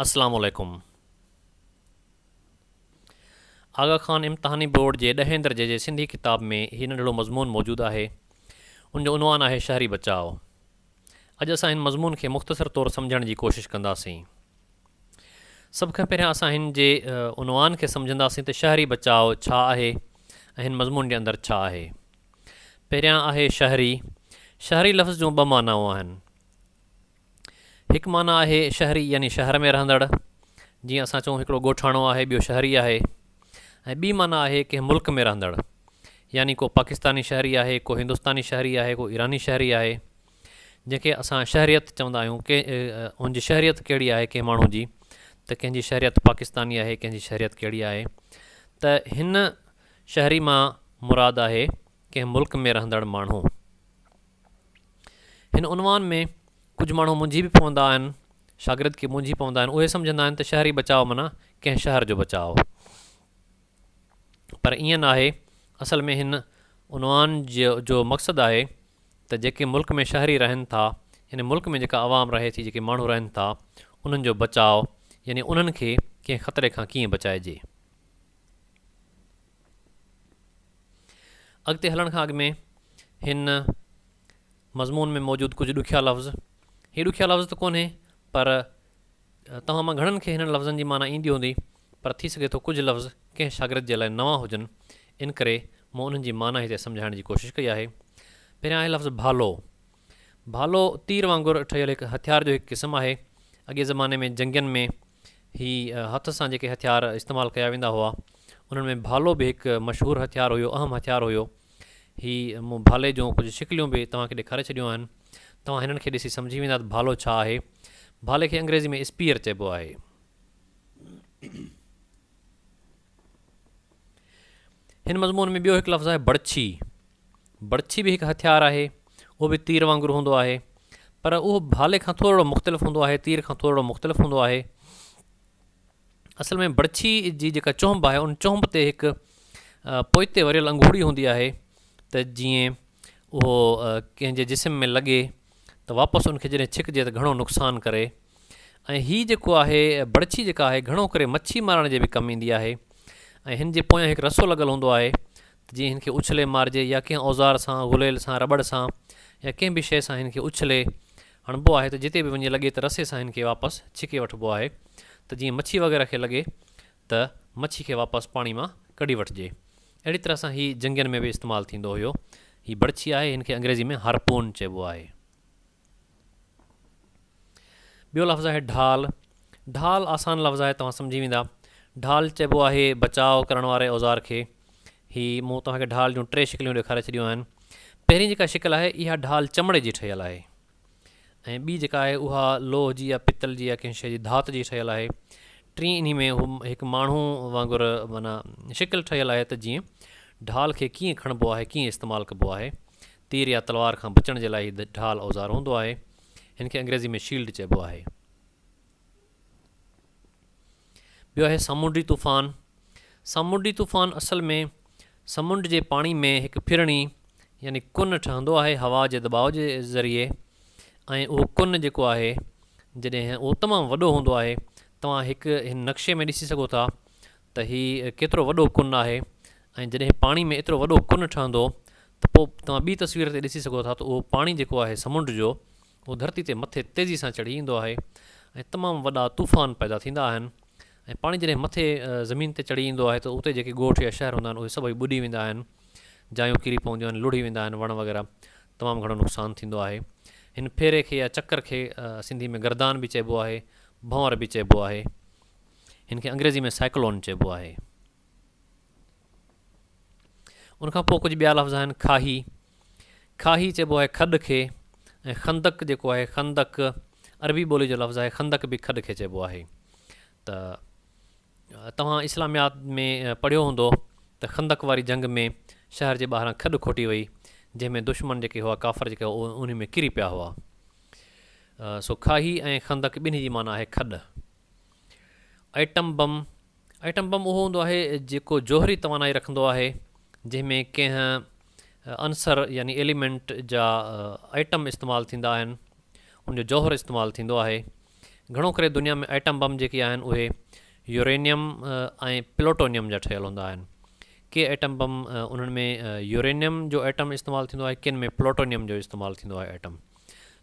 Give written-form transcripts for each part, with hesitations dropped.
اسلام عليڪم آغا خان امتحاني بورڊ جي ڏهين درجي جي سنڌي ڪتاب ۾ هي ننڍڙو مضمون موجود آهي ان جو عنوان آهي شهري بچاء اڄ اسان هن مضمون کي مختصر طور سمجهڻ جي ڪوشش ڪنداسين سڀ کان پهريان اسان هن جي عنوان کي سمجهنداسين ته شهري بچاء ڇا آهي ۽ هن مضمون جي اندر ڇا آهي پهريان آهي شهري شهري لفظ جون ٻه معنائون آهن هڪ معنيٰ آهي شهري يعني شهر ۾ رهندڙ، جيئن اسان چئون هڪڙو ڳوٺاڻو آهي ٻيو شهري آهي ۽ ٻي معنيٰ آهي ڪنهن ملڪ ۾ رهندڙ يعني ڪو پاڪستاني شهري آهي، ڪو هندستاني شهري آهي، ڪو ايراني شهري آهي، جنهن کي اسان شهريت چوندا آهيون ڪي ان جي شهريت ڪهڙي آهي ڪنهن ماڻهو جي ته ڪنهن جي شهريت پاڪستاني آهي ڪنهن جي شهريت ڪهڙي آهي ته هن شهري مان مراد آهي ڪنهن ملڪ ۾ رهندڙ ماڻهو. هن عنوان ۾ ڪجهه ماڻهو منجهي به پوندا آهن، شاگرد ڪي منجهي پوندا آهن، اهي سمجهندا آهن ته شهري بچاء معنيٰ ڪنهن شهر جو بچاء. پر ائين ناهي، اصل ۾ هن عنوان جو مقصد آهي ته جيڪي ملڪ ۾ شهري رهن ٿا، يعني ملڪ ۾ جيڪا عوام رهي ٿي، جيڪي ماڻهو رهن ٿا، انهن جو بچاء يعني انهن کي ڪنهن خطري کان ڪيئن بچائجي. اڳتي هلڻ کان اڳ ۾ هن مضمون ۾ موجود ڪجهه ڏکيا لفظ، هي ڏکيا لفظ ته ڪونهي پر توهان مان گهڻن کي هنن لفظن جي معنيٰ ايندي هوندي پر ٿي سگهي ٿو ڪجهه لفظ ڪنهن شاگرد جي لاء نوان هجن انڪري مون انهن جي معنيٰ هتي سمجهائڻ جي ڪوشش ڪئي آهي. پهريان آهي لفظ ڀالو. ڀالو تير وانگر ٺهيل هڪ هٿيار جو هڪ قسم آهي. اڳئين زماني ۾ جنگين ۾ هي هٿ سان جيڪي هٿيار استعمال ڪيا ويندا هئا، انهن ۾ ڀالو به هڪ مشهور هٿيار هيو، اهم هٿيار هيو. هي مون ڀالي جون ڪجهه شڪليون به توهان کي ڏيکاري ڇڏيون آهن. توهان هنن کي ڏسي سمجهي ويندا ته ڀالو ڇا آهي. ڀالي کي انگريزي ۾ اسپيئر چئبو آهي. هن مضمون ۾ ٻيو هڪ لفظ آهي بڙڇي. بڙڇي به هڪ هٿيار آهي. اهو به تير وانگر هوندو آهي. پر اهو ڀالي کان ٿورڙو مختلف هوندو آهي، تير کان ٿورڙو مختلف هوندو آهي. اصل ۾ بڙڇي جي جيڪا چهنب آهي ان چهنب تي هڪ پوئتي وريل انگهوڙي هوندي آهي ته جيئن اهو ڪنهن جي جسم ۾ لڳي ته واپس ان کي جڏهن ڇڪجي ته گهڻو نقصان ڪري ۽ هي جيڪو آهي بڙڇي جيڪا آهي گهڻو ڪري مڇي مارڻ جي به ڪم ايندي آهي ۽ هن جي پويان هڪ رسو لڳل هوندو آهي ته جيئن هن کي اڇلي مارجي يا ڪنهن اوزار سان غليل سان رٻڙ سان يا ڪنهن به شيء سان هن کي اڇلي هڻبو آهي ته جتي به وڃي لڳي ته رسي سان هن کي واپس ڇڪي وٺبو آهي ته جيئن مڇي وغيره کي لڳي ته مڇي کي واپس پاڻي مان ڪڍي وٺجي. اهڙي طرح سان هي جنگين ۾ به استعمال ٿيندو هيو. هي بڙڇي آهي، هن کي انگريزي ۾ هارپون چئبو آهي. ٻيو لفظ آهي ڍال. ڍال آسان لفظ آهي توهان سمجهي ويندا. ڍال چئبو آهي بچاء ڪرڻ واري اوزار کي. هي مون توهان کي ڍال جون ٽي شڪليون ڏيکاري ڇڏيون آهن. پهرين جيڪا شڪل آهي اها ڍال چمڙي جي ٺهيل آهي. ۽ ٻي جيڪا آهي اها لوهه جي يا پتل جي يا ڪنهن شيء جي ڌات جي ٺهيل آهي. ٽين انهي ۾ هو هڪ ماڻهو وانگر معنيٰ شڪل ٺهيل آهي ته جيئن ڍال کي ڪيئن کڻبو آهي ڪيئن استعمال ڪبو آهي. تير يا تلوار کان بچڻ جي لاء هي ڍال اوزار هوندو آهي. هن کي انگريزي ۾ شيلڊ چئبو آهي. ٻيو آهي سامونڊي طوفان. سامونڊي طوفان اصل ۾ سمنڊ جي پاڻي ۾ هڪ ڦرڻي يعني ڪن ٺهندو آهي هوا جي دٻاء جي ذريعي ۽ اهو ڪن جيڪو آهي جڏهن اهو تمام وڏو هوندو آهي توهان هڪ هن نقشي ۾ ڏسي سگهو ٿا ته هي ڪيترو وڏو ڪن آهي ۽ جڏهن پاڻي ۾ ايترو وڏو ڪن ٺهندو ته پوء توهان ٻي تصوير تي ڏسي سگهو ٿا ته اهو پاڻي جيڪو آهي سمنڊ جو اهو ڌرتي تي مٿي تيزي سان چڙهي ايندو آهي ۽ تمام وڏا طوفان پيدا ٿيندا آهن ۽ پاڻي جڏهن مٿي زمين تي چڙهي ايندو آهي ته اتي جيڪي ڳوٺ يا شهر هوندا آهن اهي سڀئي ٻڏي ويندا آهن جايون ڪري پونديون آهن لڙهي ويندا آهن وڻ وغيره تمام گهڻو نقصان ٿيندو آهي هن ڦيري کي يا چڪر کي سنڌي ۾ گردان به چئبو آهي ڀنور به چئبو آهي هن کي انگريزي ۾ سائيڪلون چئبو آهي. ان کان پوء ڪجهه ٻيا لفظ آهن کاهي، کاهي چئبو آهي کڏ کي ۽ خندق جيڪو آهي خندق عربي ٻولي جو لفظ آهي خندق به کڏ کي چئبو آهي ته توهان اسلاميات ۾ پڙهيو هوندو ته خندق واري جنگ ۾ شهر جي ٻاهران کڏ کوٽي وئي جنهن ۾ دشمن جيڪي هئا ڪافر جيڪي هئا اهي انهي ۾ ڪري پيا هئا سو کاهي ۽ خندق ٻنهي جي معنيٰ آهي کڏ. ائٽم بم، ائٽم بم اهو هوندو آهي جيڪو جوهري توانائي رکندو آهي جنهن ۾ ڪنهن عنصر يعني ايليمينٽ جا ائٽم استعمال ٿيندا آهن ان جو جوهر استعمال ٿيندو آهي. گهڻو ڪري دنيا ۾ ائٽم بم جيڪي آهن اهي يورينيم ۽ پلوٽونيم جا ٺهيل هوندا آهن. ڪي ائٽم بم انهن ۾ يورينيم جو ائٽم استعمال ٿيندو آهي ڪن ۾ پلوٽونيم جو استعمال ٿيندو آهي ائٽم.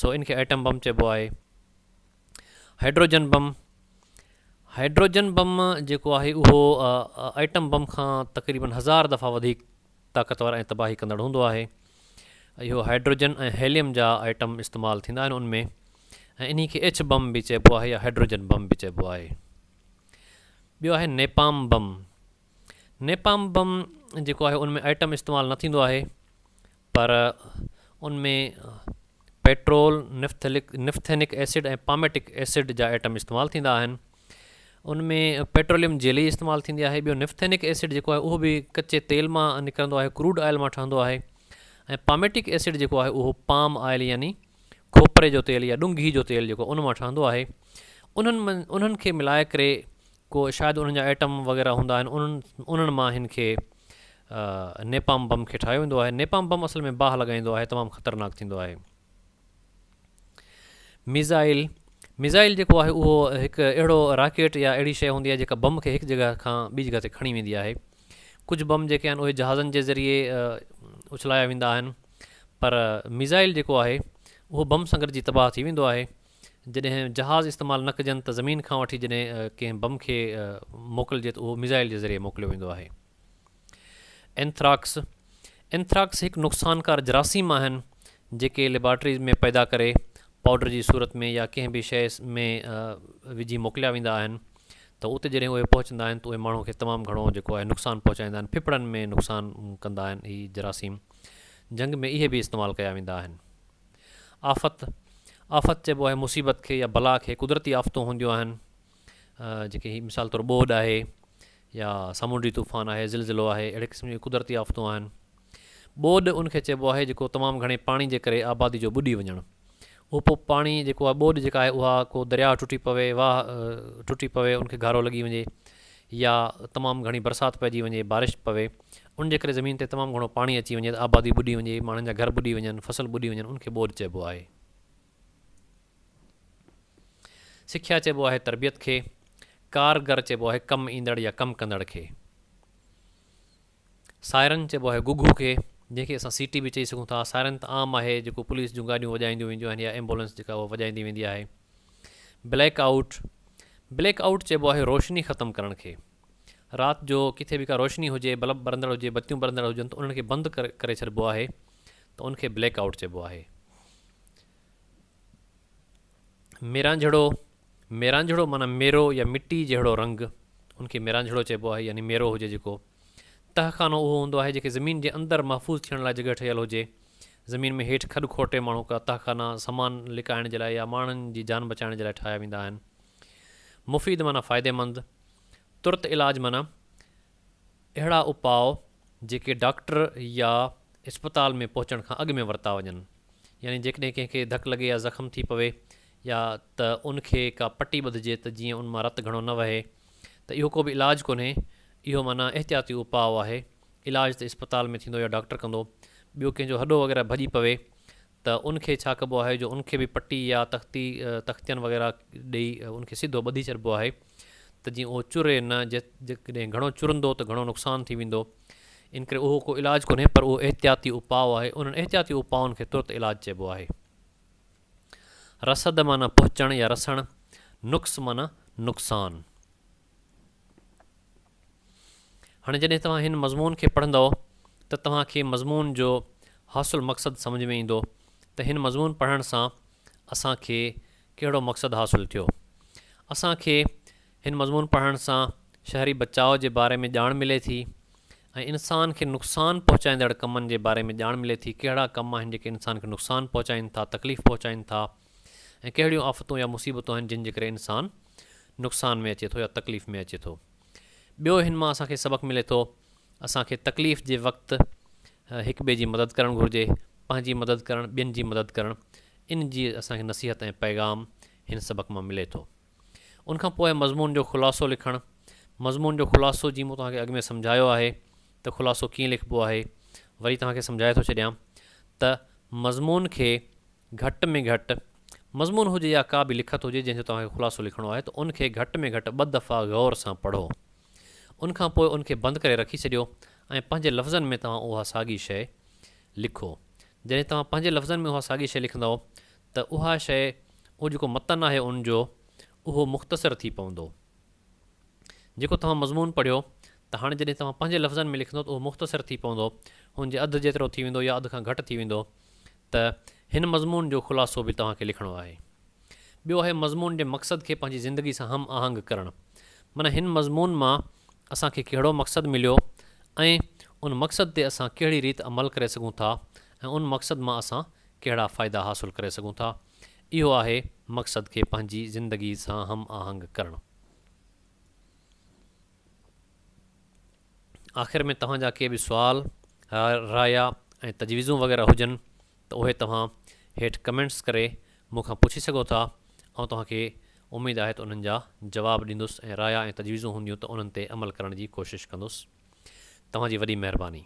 سو ان کي ائٽم بم چئبو آهي. هائڊروجن بم، هائڊروجن بم جيڪو آهي اهو ائٽم بم کان تقريبن هزار دفعا وڌيڪ طاقتور ۽ تباهي ڪندڙ هوندو آهي. اهو هائڊروجن ۽ هيليم جا ائٽم استعمال ٿيندا آهن ان ۾ ۽ انهي کي ايڇ بم به چئبو آهي يا هائڊروجن بم به چئبو آهي. ٻيو آهي نيپام بم. نيپام بم جيڪو آهي ان ۾ ائٽم استعمال نه ٿيندو آهي پر ان ۾ پيٽرول، نفٿينڪ ايسڊ ۽ پاميٽڪ ايسڊ جا ائٽم استعمال ٿيندا آهن. ان ۾ پيٽروليم جيلي استعمال ٿيندي آهي. ٻيو نفٿينڪ ايسڊ جيڪو آهي اهو به ڪچي تيل مان نڪرندو آهي، ڪروڊ آئل مان ٺهندو آهي ۽ پاميٽڪ ايسڊ جيڪو آهي اهو پام آئل يعني کوپري جو تيل يا ڏونگهي جو تيل جيڪو ان مان ٺهندو آهي. انهن انهن کي ملائي ڪري ڪو شايد انهن جا ائٽم وغيره هوندا آهن انهن انهن مان هن کي نيپام بم کي ٺاهيو ويندو آهي. نيپام بم اصل ۾ باهه لڳائيندو آهي تمام خطرناڪ ٿيندو آهي. ميزائل، ميزائل جيڪو آهي اهو هڪ اهڙو راڪيٽ يا اهڙي شيء هوندي آهي جيڪا بم کي هڪ جڳهه کان ٻي جڳهه تي کڻي ويندي آهي. ڪجهه بم جيڪي آهن اهي جهازن جي ذريعي اڇلايا ويندا آهن پر ميزائل جيڪو آهي اهو بم سان گڏجي تباهه ٿي ويندو آهي. جڏهن جهاز استعمال نه ڪجن ته زمين کان وٺي جڏهن ڪنهن بم کي موڪلجي ته اهو ميزائل جي ذريعي موڪليو ويندو آهي. اينٿراڪس، اينٿراڪس هڪ نقصانڪار جراثيم آهن جيڪي ليبارٽريز ۾ پيدا ڪري پائوڊر جي صورت ۾ يا ڪنهن به شيء ۾ وجهي موڪليا ويندا آهن ته اتي جڏهن اهي پهچندا آهن ته اهي ماڻهو کي تمام گهڻو جيڪو آهي نقصان پهچائيندا آهن ڦڦڙن ۾ نقصان ڪندا آهن هي جراثيم جنگ ۾ اهي به استعمال ڪيا ويندا آهن. آفت، آفت چئبو آهي مصيبت کي يا بلا کي قدرتي آفتون هونديون آهن جيڪي هي مثال طور ٻوڏ آهي يا سامونڊي طوفان آهي زلزلو آهي اهڙي قسم جون قدرتي آفتون آهن ٻوڏ ان کي چئبو آهي جيڪو تمام گهڻي پاڻي جي ڪري آبادي جو ٻڏي وڃڻ اهو پوء پاڻي جيڪو آهي ٻوڏ جيڪا آهي اها ڪو درياهه ٽٽي پوي واهه ٽٽي پوي ان کي گهارو لڳي وڃي يا تمام گهڻي برسات پئجي وڃي بارش پوي ان جي ڪري زمين تي تمام گهڻو پاڻي اچي وڃي ته آبادي ٻڏي وڃي ماڻهن جا گهر ٻڏي وڃن فصل ٻڏي وڃن ان کي ٻوڏ چئبو آهي. سکيا چئبو آهي تربيت کي. ڪارگر چئبو آهي ڪم ايندڙ يا ڪم ڪندڙ کي. سائرن چئبو آهي گگهو کي جنهن کي اسان سيٽي به چئي سگهون ٿا. سائرن ته عام آهي جيڪو پوليس جون گاڏيون وڄائينديون وينديون آهن يا ايمبولنس جيڪا اها وڄائيندي ويندي آهي. بليڪ آئوٽ، بليڪ آئوٽ چئبو آهي روشني ختم ڪرڻ کي. رات جو ڪٿي به ڪا روشني هجي، بلب ٻرندڙ هجي، بتيون ٻرندڙ هجن ته انهن کي بند ڪري ڇڏبو آهي ته ان کي بليڪ آئوٽ چئبو آهي. ميرانجهڙو، ميرانجهڙو معنيٰ ميرو يا مٽي جهڙو رنگ، ان کي ميرانجهڙو چئبو آهي يعني ميرو هجي جيڪو. تهه خانو اهو هوندو آهي جيڪي زمين جي اندر محفوظ ٿيڻ لاء جڳهه ٺهيل هجي. زمين ۾ هيٺ کڏ کوٽي ماڻهو ڪا تهه خانا سامان لڪائڻ جي لاء يا ماڻهن جي جان بچائڻ جي لاء ٺاهيا ويندا آهن. مفيد معنيٰ فائديمند. ترت علاج معنيٰ اهڙا اپاء جيڪي ڊاڪٽر يا اسپتال ۾ پهچڻ کان اڳ ۾ ورتا وڃن. يعني جيڪڏهن ڪنهن کي ڌڪ لڳي يا زخم ٿي پوي يا ته ان کي ڪا پٽي ٻڌجي ته جيئن ان مان رت گهڻو نه وهي ته اهو ڪو به علاج ڪونهي اهو معنيٰ احتياطي اپاء آهي. علاج ته اسپتال ۾ ٿيندو يا ڊاڪٽر ڪندو. ٻيو ڪنهن جو هڏو وغيره ڀڄي پوي ته ان کي ڇا ڪبو آهي جو ان کي به پٽي يا تختي تختين وغيره ڏئي ان کي سڌو ٻڌي ڇڏبو آهي ته جيئن اهو چري نه جيڪڏهن گهڻو چرندو ته گهڻو نقصان ٿي ويندو ان ڪري اهو ڪو علاج ڪونهي پر اهو احتياطي اپاء آهي انهن احتياطي اپائن کي ترت علاج چئبو آهي. رسد معنيٰ پهچڻ يا رسڻ، نقص معنيٰ نقصان. هاڻي جڏهن توهان هن مضمون کي پڙهندؤ ته توهان کي مضمون جو حاصل مقصد سمجهه ۾ ايندو ته هن مضمون پڙهڻ سان اسان کي ڪهڙو مقصد حاصل ٿيو. اسان کي هن مضمون پڙهڻ سان شهري بچاء جي باري ۾ ڄاڻ ملي ٿي ۽ انسان کي نقصان پهچائيندڙ ڪمن جي باري ۾ ڄاڻ ملي ٿي ڪهڙا ڪم آهن جيڪي انسان کي نقصان پهچائين ٿا تڪليف پهچائين ٿا ۽ ڪهڙيون آفتون يا مصيبتون آهن جن جي ڪري انسان نقصان ۾ اچي ٿو يا تڪليف ۾ اچي ٿو. ٻيو هن مان اسان کي سبق ملي ٿو اسان کي تڪليف جي وقت هڪ ٻئي جي مدد ڪرڻ گهرجي، پنهنجي مدد ڪرڻ، ٻين جي مدد ڪرڻ ان جي اسان کي نصيحت ۽ پيغام هن سبق مان ملي ٿو. ان کان پوء مضمون جو خلاصو لکڻ، مضمون جو خلاصو جيئن مون توهان کي اڳ ۾ سمجهايو آهي ته خلاصو ڪيئن لکبو آهي وري توهان کي سمجهائي ٿو ڇڏيان ته مضمون کي گهٽ ۾ گهٽ مضمون هجي يا ڪا به لکت هجي جنهن جو توهان کي خلاصو لکڻو آهي ته ان کي گهٽ ۾ گهٽ ٻه دفعا غور سان پڙهو. ان کان پوء ان کي بند ڪري رکي ڇڏيو ۽ پنهنجي لفظن ۾ توهان اها ساڳي شيء لکو. جڏهن توهان پنهنجي لفظن ۾ اها ساڳي شيء لکندؤ ته اها شيء اهو جيڪو متن آهي ان جو اهو مختصر ٿي پوندو. جيڪو توهان مضمون پڙهيو ته هاڻي جڏهن توهان پنهنجي لفظن ۾ لکندو ته اهو مختصر ٿي پوندو، هن جي اڌ جيترو ٿي ويندو يا اڌ کان گهٽ ٿي ويندو ته هن مضمون جو خلاصو به توهان کي لکڻو آهي. ٻيو آهي مضمون جي مقصد کي پنهنجي زندگي سان هم آهنگ ڪرڻ. معنيٰ هن مضمون مان اسان کي ڪهڙو مقصد مليو ۽ ان مقصد تي اسان ڪهڙي ريت عمل ڪري سگهون ٿا ۽ ان مقصد مان اسان ڪهڙا فائدا حاصل ڪري سگهون ٿا. اهو آهي مقصد کي پنهنجي زندگي سان هم آهنگ ڪرڻ. آخر ۾ توهان جا ڪي به سوال، رايا ۽ تجويزون وغيره هجن ته اهي توهان هيٺ ڪمينٽس ڪري مون کان پڇي سگهو ٿا. آئون توهان کي اميد آهي ته انهن جا جواب ڏيندس ۽ رايا ۽ تجويزون هونديون ته انهن تي عمل ڪرڻ جي ڪوشش ڪندس. توهان جي وڏي مهرباني.